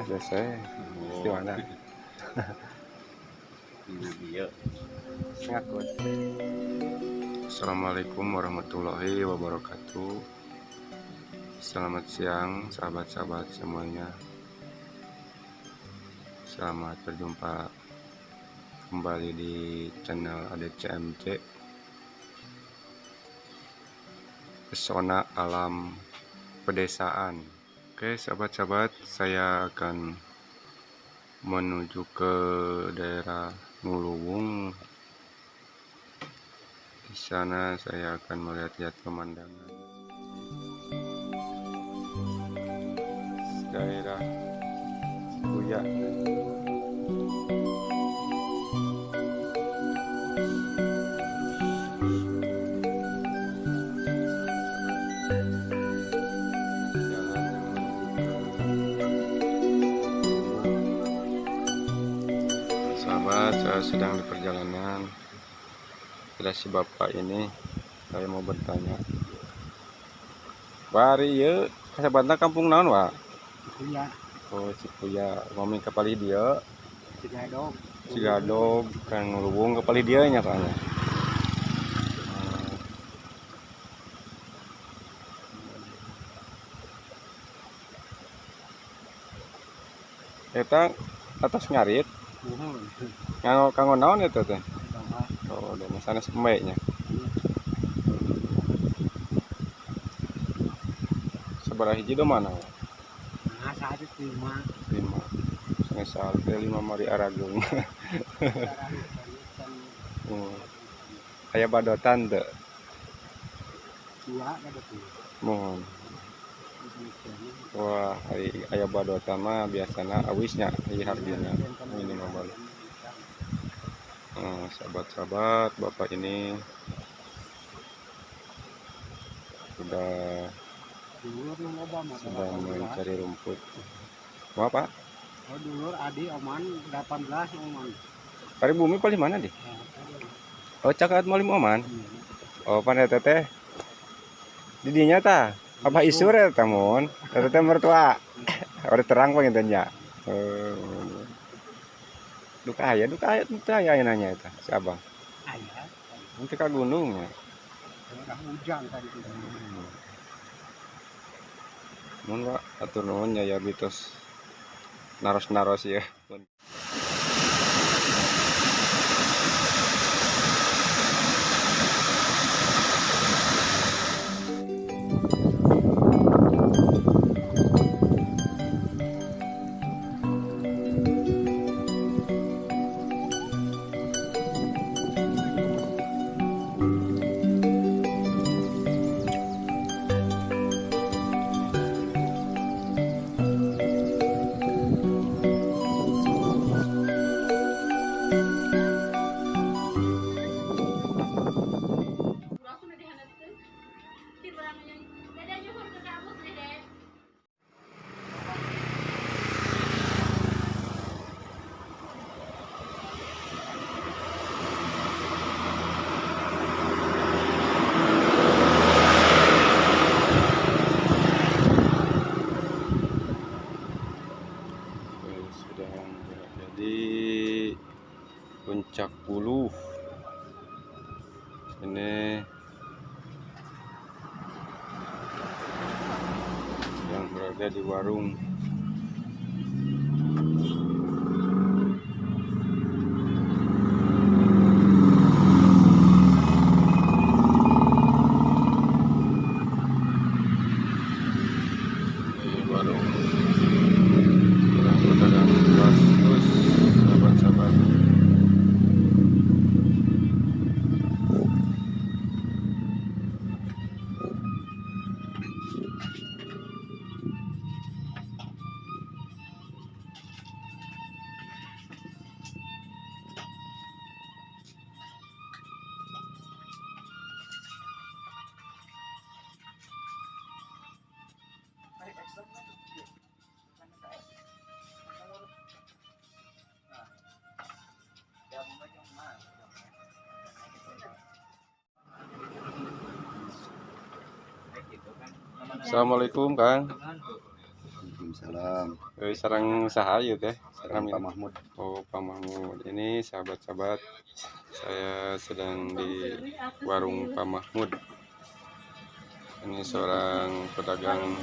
Selesai. Di mana? Ngakut. Assalamualaikum warahmatullahi wabarakatuh. Selamat siang sahabat-sahabat semuanya. Selamat berjumpa kembali di channel ADCMC Pesona Alam Pedesaan. Oke sahabat-sahabat, saya akan menuju ke daerah Ngluwung. Di sana saya akan melihat-lihat pemandangan daerah Cikuya. Jalan yang menuju ke Sahabat, saya sedang di perjalanan. Ada si bapak ini, saya mau bertanya. Bari ieu kasabantna kampung naon, Pak? Cikuya. Oh, Cikuya. Mami kapalih dieu. Cigadog. Cigadog kan Ngluwung kapalih dieu nya kayaknya. Eta atas ngarit. Muhun. Kanggo kanggo naon eta teh? Oh, dan sana sembaiknya. Sabaraha hiji do mana? Nah, saat itu 5. 5. Setengah saat 5 mari aragung. Aya badotan teu? 2 badotan. Mohon. Wah, aya badotan mah biasana awisnya ieu hargana ini mah balik. Sahabat-sahabat, bapak ini sudah sedang mencari rumput. Mau apa? Oh, dulur adi oman 18 oman. Kari bumi paling mana deh? Oh, cakat malim oman. Oh, pan eta teh. Di dinya tah. Apa isur eta mun? Eta teh mertua. Ora terang panginten nya. Duka aya teu aya nanya eta si abang. Aya. Mun ka gunung nya. Hujan tadi. Mun Pak, atur nuhun nya ya bitos naros-naros ya. Sedang berada di Puncak Buluh. Ini yang berada di warung. Di warung pedagang terus sahabat-sahabat. Assalamualaikum Kang. Waalaikumsalam. Sareng saha ieu teh? Sareng Pak Mahmud. Oh, Pak Mahmud. Ini sahabat-sahabat, saya sedang di warung Pak Mahmud. Ini seorang pedagang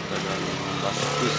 pedagang baskus.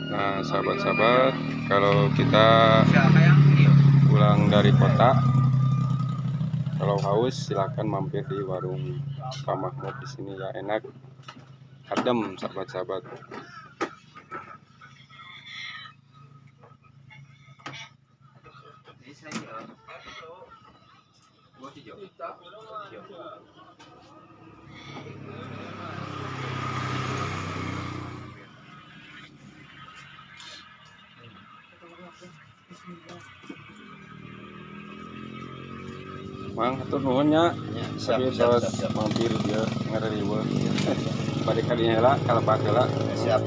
Nah, sahabat-sahabat, kalau kita pulang dari kota, kalau haus silakan mampir di warung Pak Mahmud di sini ya, enak, adem, sahabat-sahabat. Mang, hatur nuhun nya. Ya, siap, Tapi siap, tos siap, siap. mampir dia ngarariweuh. Bade ka dinya heula, ka lebak heula. Siap.